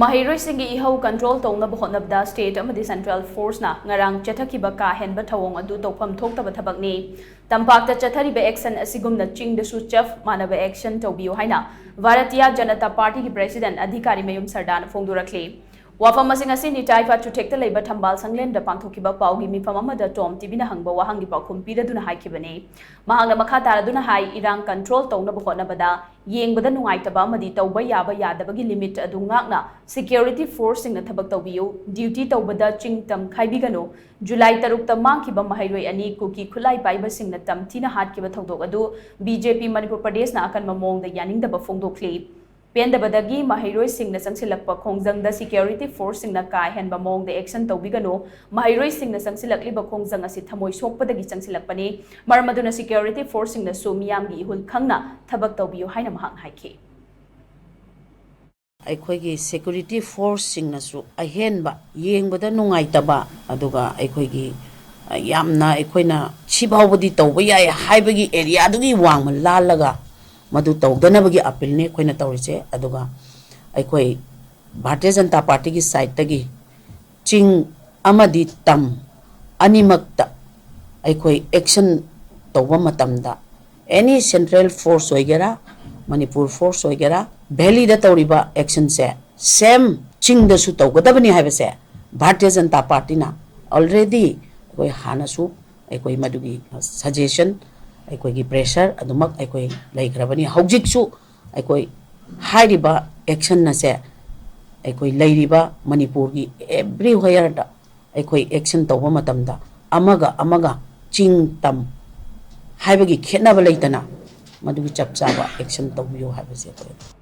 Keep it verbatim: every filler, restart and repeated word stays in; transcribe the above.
ꯃꯍꯩꯔꯣꯏꯁꯤꯡꯒꯤ ꯏꯍꯧ control ꯇꯧꯅꯕ ꯍꯣꯠꯅꯕꯗ state ꯑꯃꯗꯤ central forceꯅ ꯉꯔꯥꯡ ꯆꯠꯊꯈꯤꯕ ꯀꯥ ꯍꯦꯟꯕ ꯊꯧꯑꯣꯡ ꯑꯗꯨ ꯇꯧꯐꯝ ꯊꯣꯛꯇꯕ ꯊꯕꯛꯅꯤ꯫ ꯇꯝꯄꯥꯛꯇ ꯆꯠꯊꯔꯤꯕ action ꯑꯁꯤꯒꯨꯝꯅ ꯆꯤꯡꯗꯁꯨ ꯆꯞ ꯃꯥꯟꯅꯕ action ꯇꯧꯕꯤꯌꯨ ꯍꯥꯏꯅ ꯚꯥꯔꯇꯤꯌꯥ ꯖꯅꯇꯥ ꯄꯥꯔꯇꯤꯒꯤ president ꯑꯙꯤꯀꯥꯔꯤ ꯃꯌꯨꯝ ꯁꯔꯗꯥꯅ ꯐꯣꯡꯗꯣꯔꯛꯂꯤ꯫ ꯋꯥꯐꯝ ꯑꯁꯤꯡ ꯑꯁꯤ ꯅꯤꯇꯥꯏ ꯐꯥꯇ꯭ꯔꯨꯊꯦꯛꯇ ꯂꯩꯕ ꯊꯝꯕꯥꯜ ꯁꯪꯂꯦꯟꯗ ꯄꯥꯡꯊꯣꯛꯈꯤꯕ ꯄꯥꯎꯒꯤ ꯃꯤꯐꯝ ꯑꯃꯗ ꯇꯣꯝ ꯇꯤꯕꯤꯅ ꯍꯪꯕ ꯋꯥꯍꯪꯒꯤ ꯄꯥꯎꯈꯨꯝ ꯄꯤꯔꯗꯨꯅ ꯍꯥꯏꯈꯤꯕꯅꯤ꯫ ꯃꯍꯥꯛꯅ ꯃꯈꯥ ꯇꯥꯔꯗꯨꯅ ꯍꯥꯏ, ꯏꯔꯥꯡ control ꯇꯧꯅꯕ ꯍꯣꯠꯅꯕꯗ ꯌꯦꯡꯕꯗ ꯅꯨꯡꯉꯥꯏꯇꯕ ꯑꯃꯗꯤ ꯇꯧꯕ ꯌꯥꯕ ꯌꯥꯗꯕꯒꯤ limit ꯑꯗꯨ ꯉꯥꯛꯅ security forceꯁꯤꯡꯅ ꯊꯕꯛ ꯇꯧꯕꯤꯌꯨ, duty ꯇꯧꯕꯗ ꯆꯤꯡ ꯇꯝ ꯈꯥꯏꯕꯤꯒꯅꯨ꯫ ꯖꯨꯂꯥꯏ ꯇꯔꯨꯛꯇ ꯃꯥꯡꯈꯤꯕ ꯃꯍꯩꯔꯣꯏ ꯑꯅꯤ ꯀꯨꯀꯤ ꯈꯨꯠꯂꯥꯏ ꯄꯥꯏꯕꯁꯤꯡꯅ ꯇꯝꯊꯤꯅ ꯍꯥꯠꯈꯤꯕ ꯊꯧꯗꯣꯛ ꯑꯗꯨ BJP ꯃꯅꯤꯄꯨꯔ ꯄ꯭ꯔꯗꯦꯁꯅ ꯑꯀꯟꯕ ꯃꯑꯣꯡꯗ ꯌꯥꯅꯤꯡꯗꯕ ꯐꯣꯡꯗꯣꯛꯂꯤ꯫ ꯄꯦꯟꯗꯕꯗꯒꯤ ꯃꯍꯩꯔꯣꯏꯁꯤꯡꯅ ꯆꯪꯁꯤꯜꯂꯛꯄ ꯈꯣꯡꯖꯪꯗ security forceꯁꯤꯡꯅ ꯀꯥ ꯍꯦꯟꯕ ꯃꯑꯣꯡꯗ action ꯇꯧꯕꯤꯒꯅꯨ, ꯃꯍꯩꯔꯣꯏꯁꯤꯡꯅ ꯆꯪꯁꯤꯜꯂꯛꯂꯤꯕ ꯈꯣꯡꯖꯪ ꯑꯁꯤ ꯊꯃꯣꯏ ꯁꯣꯛꯄꯗꯒꯤ ꯆꯪꯁꯤꯜꯂꯛꯄꯅꯤ, ꯃꯔꯝ ꯑꯗꯨꯅ security forceꯁꯤꯡꯅꯁꯨ ꯃꯤꯌꯥꯝꯒꯤ ꯏꯍꯨꯜ ꯈꯪꯅ ꯊꯕꯛ ꯇꯧꯕꯤꯌꯨ ꯍꯥꯏꯅ ꯃꯍꯥꯛꯅ ꯍꯥꯏꯈꯤ꯫ ꯑꯩꯈꯣꯏꯒꯤ security forceꯁꯤꯡꯅꯁꯨ ꯑꯍꯦꯟꯕ ꯌꯦꯡꯕꯗ ꯅꯨꯡꯉꯥꯏꯇꯕ, ꯑꯗꯨꯒ ꯑꯩꯈꯣꯏꯒꯤ ꯌꯥꯝꯅ ꯑꯩꯈꯣꯏꯅ ꯁꯤꯐꯥꯎꯕꯗꯤ ꯇꯧꯕ ꯌꯥꯏ ꯍꯥꯏꯕꯒꯤ areaꯗꯨꯒꯤ ꯋꯥꯡꯃ ꯂꯥꯜꯂꯒ ꯃꯗꯨ ꯇꯧꯗꯅꯕꯒꯤ appealꯅꯤ ꯑꯩꯈꯣꯏꯅ ꯇꯧꯔꯤꯁꯦ꯫ ꯑꯗꯨꯒ ꯑꯩꯈꯣꯏ ꯚꯥꯔꯇꯤꯌ ꯖꯅꯇꯥ ꯄꯥꯔꯇꯤꯒꯤ sideꯇꯒꯤ ꯆꯤꯡ ꯑꯃꯗꯤ ꯇꯝ ꯑꯅꯤꯃꯛꯇ ꯑꯩꯈꯣꯏ action ꯇꯧꯕ ꯃꯇꯝꯗ any central force ꯑꯣꯏꯒꯦꯔꯥ, ꯃꯅꯤꯄꯨꯔ force ꯑꯣꯏꯒꯦꯔꯥ, valleyꯗ ꯇꯧꯔꯤꯕ actionꯁꯦ same ꯆꯤꯡꯗꯁꯨ ꯇꯧꯒꯗꯕꯅꯤ ꯍꯥꯏꯕꯁꯦ ꯚꯥꯔꯇꯤꯌ ꯖꯅꯇꯥ ꯄꯥꯔꯇꯤꯅ already ꯑꯩꯈꯣꯏ ꯍꯥꯟꯅꯁꯨ ꯑꯩꯈꯣꯏ ꯃꯗꯨꯒꯤ suggestion, ꯑꯩꯈꯣꯏꯒꯤ pressure ꯑꯗꯨꯃꯛ ꯑꯩꯈꯣꯏ ꯂꯩꯈ꯭ꯔꯕꯅꯤ꯫ ꯍꯧꯖꯤꯛꯁꯨ ꯑꯩꯈꯣꯏ ꯍꯥꯏꯔꯤꯕ action ꯑꯁꯦ ꯑꯩꯈꯣꯏ ꯂꯩꯔꯤꯕ ꯃꯅꯤꯄꯨꯔꯒꯤ everywhereꯗ ꯑꯩꯈꯣꯏ action ꯇꯧꯕ ꯃꯇꯝꯗ ꯑꯃꯒ ꯑꯃꯒ ꯆꯤꯡ ꯇꯝ ꯍꯥꯏꯕꯒꯤ ꯈꯦꯠꯅꯕ ꯂꯩꯇꯅ ꯃꯗꯨꯒꯤ ꯆꯞ ꯆꯥꯕ action ꯇꯧꯕꯤꯌꯨ ꯍꯥꯏꯕꯁꯦ ꯑꯩꯈꯣꯏ